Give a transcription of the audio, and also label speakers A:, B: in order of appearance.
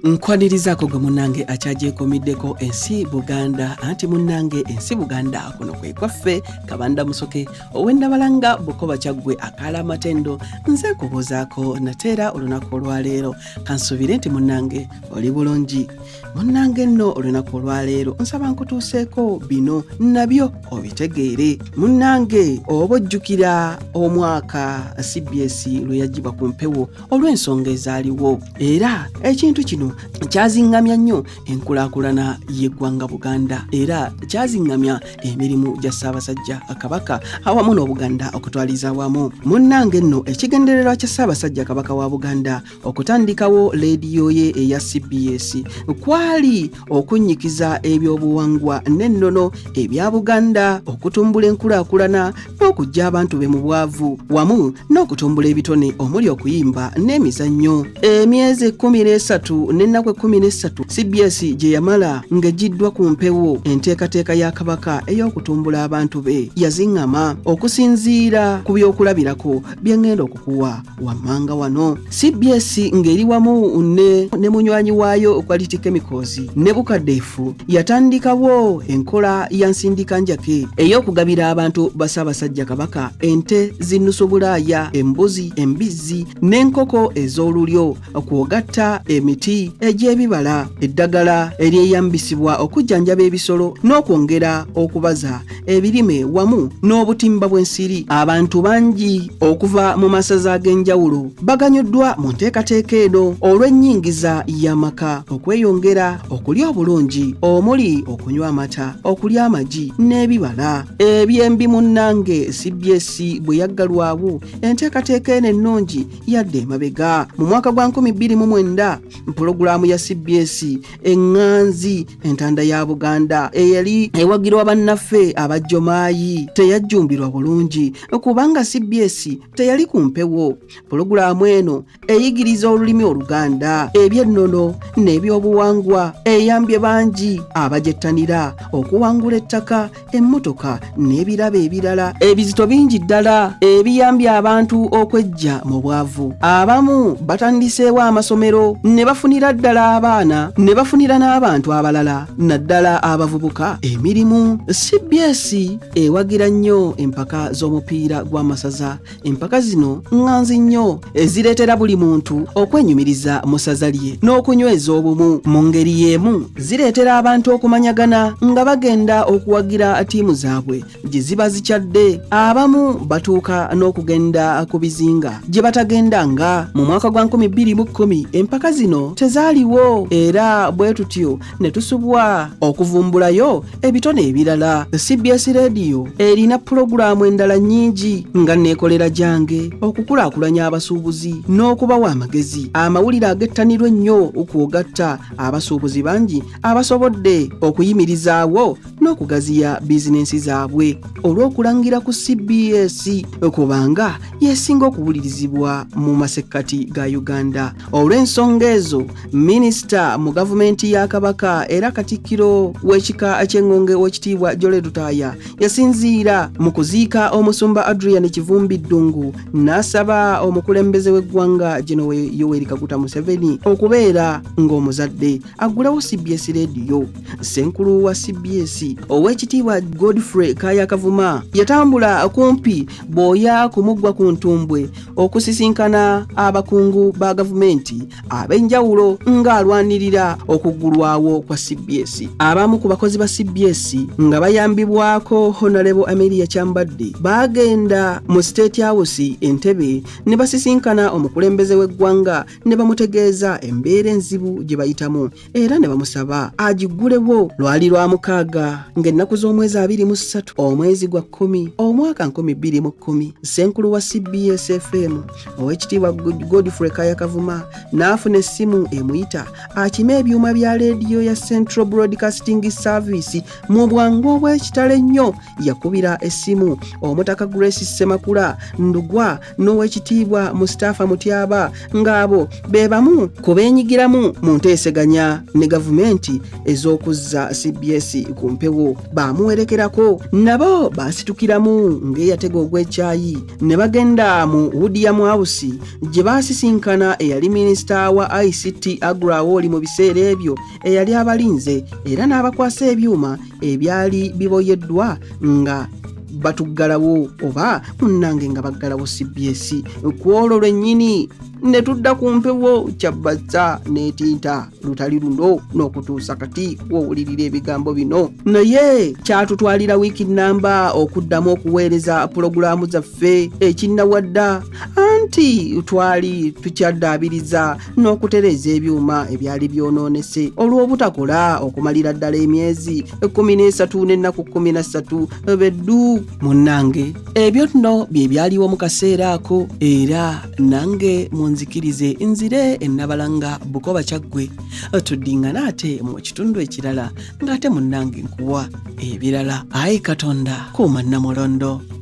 A: Nkwanirizaako gwe munnange akyagyekomiddeko ensi Buganda, anti munnange ensi Buganda kuno kwe kwaffe. Kabanda Musoke ow'Ennabalanga Bukoba Kyaggwe akaala amatendo, nze nkubuuzaako nateera olunaku olwaleero. Kansuubire nti munnange oli bulungi. Munnange nno olunaku olwaleero nsaba nkutuuseeko bino nabyo obitegeere. Munnange oba ojjukira omwaka CBS lwe yaggyibwa ku mpewo olw'ensonga ezaaliwo, era ekintu kino kyaziŋŋamya nnyo enkulaakulana y'eggwanga Buganda, era kyaziŋŋamya emirimu gya Ssaabasajja Kabaka awamu n'Obuganda okutwaliza awamu. Munnange nno ekigendererwa kya Ssaabasajja Kabaka wa Buganda okutandikawo leediyo ye eya CBS kwali okunnyikiza ebyobuwangwa n'ennono ebya Buganda, okutumbula enkulaakulana n'okuggya abantu be mu bwavu, wamu n'okutumbula ebitone omuli okuyimba n'emizannyo. Emyezi 13 n'ennaku 13 CBS gye yamala ng'eggiddwa ku mpewo, enteekateeka ya Kabaka ey'okutumbula abantu be yaziŋŋama okusinziira ku byokulabirako bye ŋŋenda okukuwa wammanga wano. CBS ng'eri wamu ne munywanyi waayo Quality Chemicals ne Bukadeefu yatandikawo enkola ya nsindika njake ey'okugabira abantu ba Ssaabasajja Kabaka ente zinnusu bulaaya, embuzi, embizzi n'enkoko ez'olulyo, kw'ogatta emiti egy'ebibala, eddagala eryeyambisibwa okujjanjaba ebisolo n'okwongera okubaza ebirime wamu n'obutimba bw'ensiri. Abantu bangi okuva mu masaza ag'enjawulo baganyuddwa mu nteekateeka eno olw'ennyingiza y'amaka okweyongera, okulya obulungi omuli okunywa amata, okulya amagi n'ebibala. Ebyembi munnange, CBS bwe yaggalwawo, enteekateeka eno ennungi yadda emabega. Mu mwaka gwa 2009, pulogulaamu ya CBS eŋŋanzi Entanda ya Buganda eyali ewagirwa bannaffe abajjomaayi teyajjumbirwa bulungi kubanga CBS teyali ku mpewo. Pulogulaamu eno eyigiriza olulimi Oluganda, eby'ennono n'ebyobuwangwa, eyambye bangi abagyettanira okuwangula ettaka, emmotoka n'ebirabo ebirala ebizito bingi ddala ebiyambye abantu okweggya mu bwavu. Abamu batandiseewo amasomero ne bafunira ddala abaana ne bafunira n'abantu abalala naddala abavubuka emirimu. CBS ewagira nnyo empaka z'omupiira gw'amasaza. Empaka zino ŋŋanzi nnyo ezireetera buli muntu okwenyumiriza mu ssaza lye n'okunyweza obumu. Mu ngeri y'emu zireetera abantu okumanyagana nga bagenda okuwagira ttiimu zaabwe gye ziba zikyadde. Abamu batuuka n'okugenda ku bizinga gye batagenda nga mu mwaka gwa 2010 empaka zino tezaaliwo, era bwe tutyo ne tusubwa okuvumbulayo ebitone ebirala. CBS Radio erina pulogulaamu endala nnyingi nga Neekolera Gyange, okukulaakulanya abasuubuzi n'okubawa amagezi, amawulire agettanirwa ennyo, kw'ogatta abasuubuzi bangi abasobodde okuyimirizaawo n'okugaziya bizinensi zaabwe olw'okulangira ku CBS, kubanga yesinga okuwulirizibwa mu masekkati ga Uganda. Olw'ensonga ezo, minisita mu gavumenti ya Kabaka era Katikkiro w'ekika ky'Eŋŋonge, Owekitiibwa Jole Lutaaya, yasinziira mu kuziika omusumba Adrian Kivumbi Ddungu n'asaba omukulembeze w'eggwanga gino Yoweri Kaguta Museveni okubeera ng'omuzadde aggulewo CBS Radio. Ssenkulu wa CBS, Owekitiibwa Godfrey Kaya Kavuma, yatambula kumpi bw'oya ku muggwa ku ntumbwe okusisinkana abakungu ba gavumenti ab'enjawulo ng'alwanirira okuggulwawo kwa CBS. Abamu ku bakozi ba CBS nga bayambibwako Honorable Amelia Kyambadde baagenda mu State House Entebbe ne basisinkana omukulembeze w'eggwanga ne bamutegeeza embeera enzibu gye bayitamu era ne bamusaba agiggulewo. Lwali lwa mukaaga ng'ennaku z'omwezi 23 omwezi gwa 10 omwaka 2010, ssenkulu wa CBS FM, Owekitiibwa Godfrey Kaya Kavuma, n'afuna essimu emuyita akime ebyuma bya leediyo ya Central Broadcasting Service. Mu bwangu obw'ekitalo ennyo yakubira essimu Omutaka Grace Ssemakula Ndugwa n'Owekitiibwa Mustapha Mutyaba, ng'abo be bamu ku beenyigiramu mu nteeseganya ne gavumenti ez'okuzza CBS ku mpewo. mpewo. Baamuwerekerako nabo baasitukiramu ng'eyatega ogw'ekyayi ne bagenda mu Wudiyamu House gye baasisinkana eyali minisita wa ICT Agra Awori mu biseera ebyo eyali abalinze era n'abakwasa ebyuma ebyali biboyeddwa nga batuggalawo oba munnange nga baggalawo CBS ku olwo lwennyini ne tudda ku mpewo kyabbaza n'etinta lutali luno n'okutuusa kati wowulirira ebigambo bino. Naye kyatutwalira wiiki nnamba okuddamu okuweereza pulogulaamu zaffe ekinnawadda anti twali tukyaddaabiriza n'okutereeza ebyuma ebyali byonoonese olw'obutakola okumalira ddala emyezi 13 n'ennaku 13 beddu. Munnange, ebyo nno bye byaliwo mu kaseera ako, era nange munzikirize nzire ennabalanga Bukoba Kyaggwe tuddingane ate mu kitundu ekirala ng'ate munnange nkuwa ebirala. Ayi Katonda, kuuma Nnamulondo.